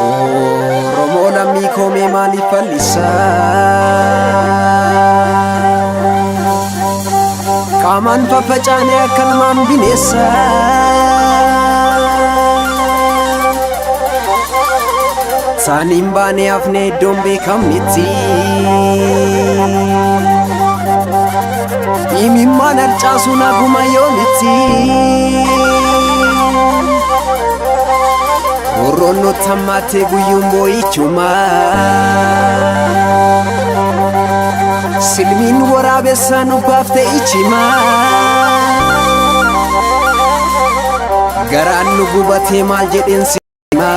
Oromoo lammii koomee maaliif fallisaa? Qaamaan faffacaanee akka ilmaan bineensaa. Saaniin baanee hafnee iddoon beekamnetti. Imimmaan harcaasuun haguma yoomitti. Roorroon nutti hammaattee guyyuun boo'ichuma. Silmiin waraabessaa nu baaftee ichima. Garaan nu gubatee maal jedheen sima.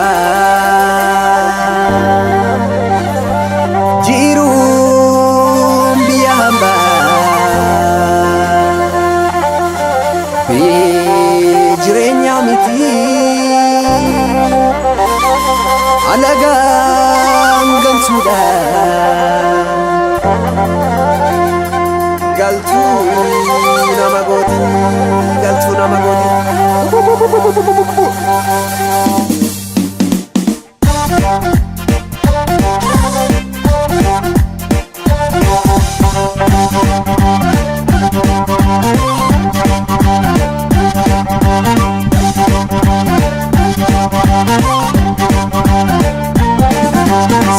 Jiruun biyya hambaa. Jireenya miti. Alagaan galchuudha. Galtuu nama gooti. Galtuu nama gooti.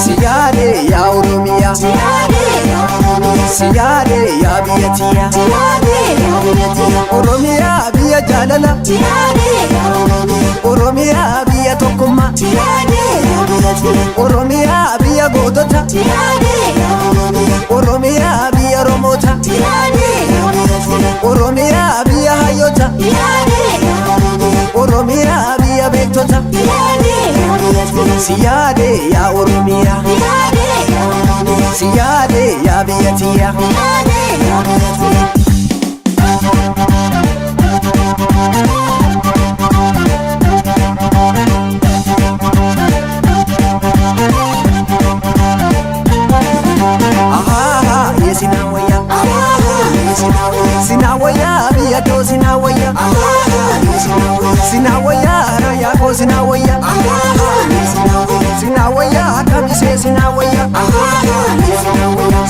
Siyaadee yaa Oromiyaa. Siyaadee yaa biyya tiyya. Oromiyaa biyya jaalala. Oromiyaa biyya tokkummaa. Oromiyaa biyya gootota. Oromiyaa biyya Oromoota. Oromiyaa biyya hayyoota. Oromiyaa biyya beektota. Siyaadee yaa Oromiyaa. Siyaadee yaa biyya tiyya. Ahaa yesinaa wayyaa. Sinaa wayyaa biyya koo sinaa wayyaa. Sinaa wayyaa raayyaa koo sinaa wayyaa. Sinaa wayyaa kamisee sinaa wayyaa.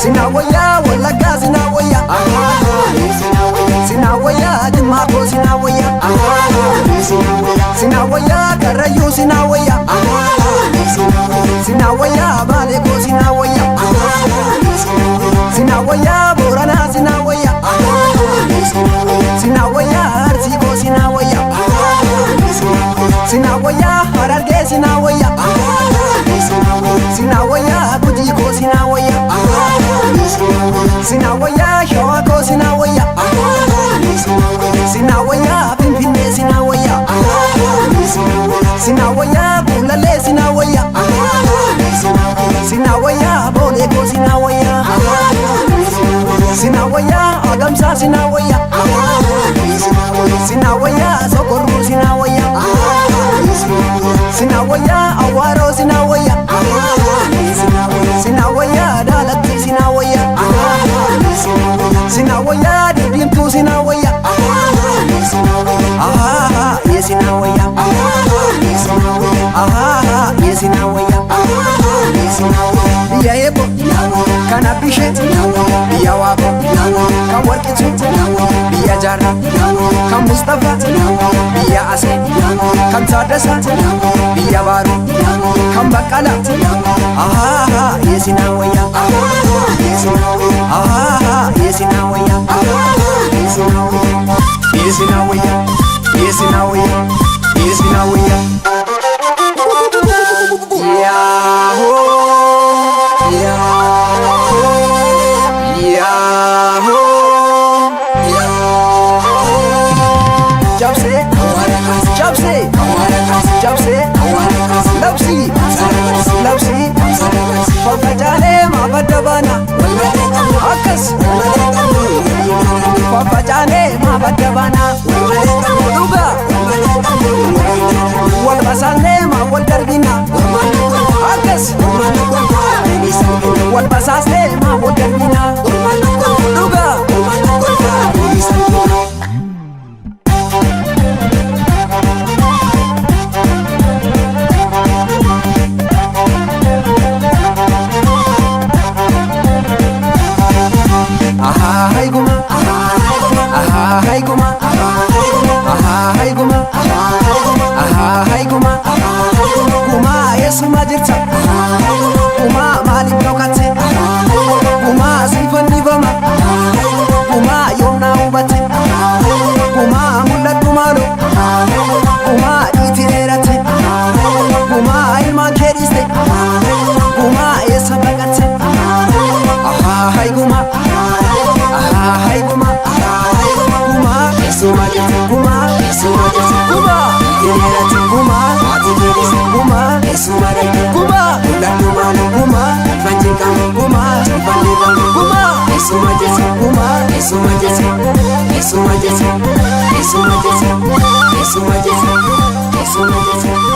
Sinaa wayyaa wallaggaa sinaa wayyaa. Sinaa wayyaa jimmaa koo sinaa wayyaa. Sinaa wayyaa karrayyuu sinaa wayyaa. Sinaa wayyaa baalee koo sinaa wayyaa. Sinaa wayyaa booranaa sinaa wayyaa. Sinaa wayyaa arsii koo sinaa wayyaa. Sinaa wayyaa harargee sinaa wayyaa. Sinaa wayyaa gujii koo sinaa wayyaa. Sinaa wayyaa shawaa koo sinaa wayyaa. Sinaa wayyaa finfinnee sinaa wayyaa. Sinaa wayyaa guulallee sinaa wayyaa. Sinaa wayyaa boolee koo sinaa wayyaa. Sinaa wayyaa agamsaa sinaa wayyaa. Sinaa wayyaa sokorruu sinaa wayyaa. Sinaa wayyaa awwaaroo sinaa wayyaa. Sinaa wayyaa daalatti sinaa wayyaa. Sinaa wayyaa diddiimtuu sinaa wayyaa. Ahaa yesinaa wayyaa. Ahaa yesinaa wayyaa. Biyya eebbo kan abbishee biyya waaqoo kan warqituu biyya jaarraa kan Mustafaa biyya asee kan Taaddasaa biyya baaruu kan Baqqalaa. Ahaa yesinaa wayyaa. Ahaa yesinaa wayyaa. Yesinaa wayyaa. Yesinaa wayyaa. Yesinaa wayyaa. Yaahoo yaahoo yaahoo yaahoo. Cabsee cabsee cabsee labsii labsii faffacaalee maaf adda baana akkas faffacaalee maaf adda baana dhugaa wal basaasnee maaf wal darbina akkas wal basaasnee maaf wal darbina dhugaa. Eessuma jirti? Eessuma jirti? Eessuma jirti? Eessuma jirti? Eessuma jirti?